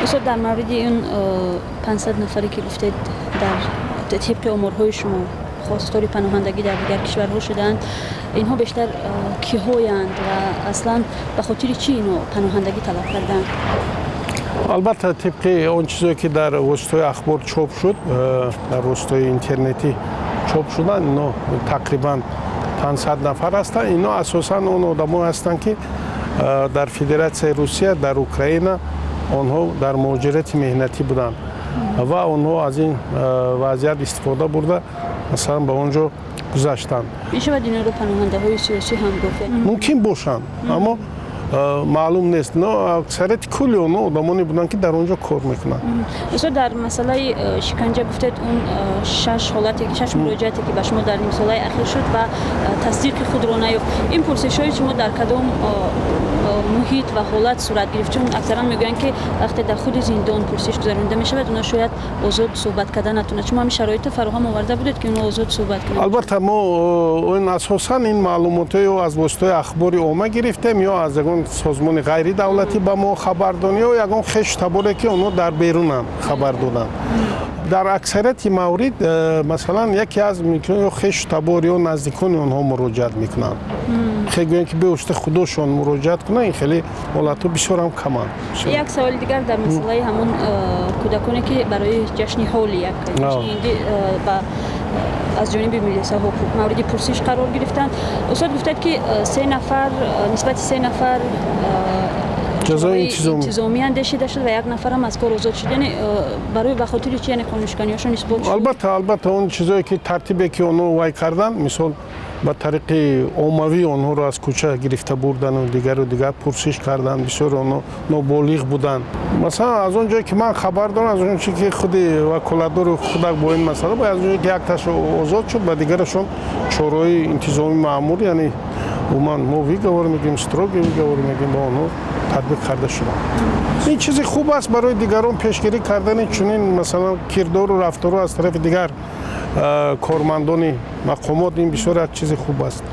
Устод, дар мавриди ин 500 нафаре, ки гуфтед, дар тибқи оморҳои шумо хостори паноҳандагӣ дар дигар кишварҳо шудаанд, инҳо бештар киҳоянд ва аслан ба хотири чӣ инҳо паноҳандагӣ талаб карданд? Албатта, тибқи он чизое, ки дар воситаҳои ахбор чоп шуд, дар воситаҳои интернетӣ чоп шуданд, ино тақрибан 500 нафар ҳастанд. Ино асосан он одамое ҳастанд, ки дар Федератсияи Русия, дар Украина онҳо дар муҳоҷирати меҳнатӣ буданд ва онҳо аз ин вазъият истифода бурда, масалан, ба он ҷо гузаштанд. Мешавад инҳоро паноҳандаҳои сиёсӣ ҳам гуфт? Мумкин бошанд, аммо маълум нест. Но аксарияти кулли онҳо одамоне буданд, ки дар он ҷо кор мекунанд. Устод, дар масъалаи шиканҷа гуфтед, он шаш ҳолате, шаш муроҷиате, ки ба шумо дар нимсолаи ахир шуд ва тасдиқи худро наёфт, ин пурсишҳои шумо дар кадом муҳит ва ҳолат сурат гирифт? Чун аксаран мегӯянд, ки вақте дар худи зиндон пурсиш гузаронида мешавад, онҳо шояд озод суҳбат карда натавонад. Шумо ҳамин шароитро фароҳам оварда будед, ки онҳо озод суҳбат кунанд? Албатта, мо ин асосан ин маълумотҳо ё аз воситаҳои ахбори омма гирифтем, ё аз ягон созмони ғайридавлатӣ ба мо хабар дод, ё ягон хешу таборе, ки онҳо дар берунанд, хабар доданд. Дар аксарияти маврид, масалан, яке аз ё хешу табор ё наздикони онҳо муроҷиат мекунанд. Хеле гӯянд, ки бевосита худошон муроҷиат кунанд, ин хеле ҳолатҳо бисёр ҳам каманд. Як саволи дигар дар масъалаи ҳамон кӯдаконе, ки барои ҷашни Ҳоли, як ҷашни ҳиндӣ, ба аз ҷониби милисаҳо мавриди пурсиш қарор гирифтанд. Устод, гуфтед, ки се нафар, нисбати се нафар ҷазои интизомӣ андешида шуд ва як нафарам аз кор озод шуд. Яъне барои ба хотири чи, яъне қонуншиканиҳошон исбот шуд? Албатта, он чизое, ки тартибе, ки онҳо вай карданд, мисол, ба тариқи оммавӣ онҳоро аз кӯча гирифта бурдану дигару дигар, пурсиш карданд, бисёри онҳо ноболиғ буданд. Масалан, аз он ҷое, ки ман хабар дорам, аз он чизе, ки худи ваколатдори худак бо ин масъала, аз он ҷое, ки якташ озод шуд, ба дигарашон чораҳои интизомӣ маъмур, яъне умуман мо выговор мегӯем, строгий выговор мегӯем, ба онҳо татбиқ карда шуданд. Ин чизи хуб аст барои дигарон, пешгирӣ кардани чунин, масалан, кирдору рафтору аз тарафи дигар кормандони мақомот. Ин бисёр як чизи хуб аст.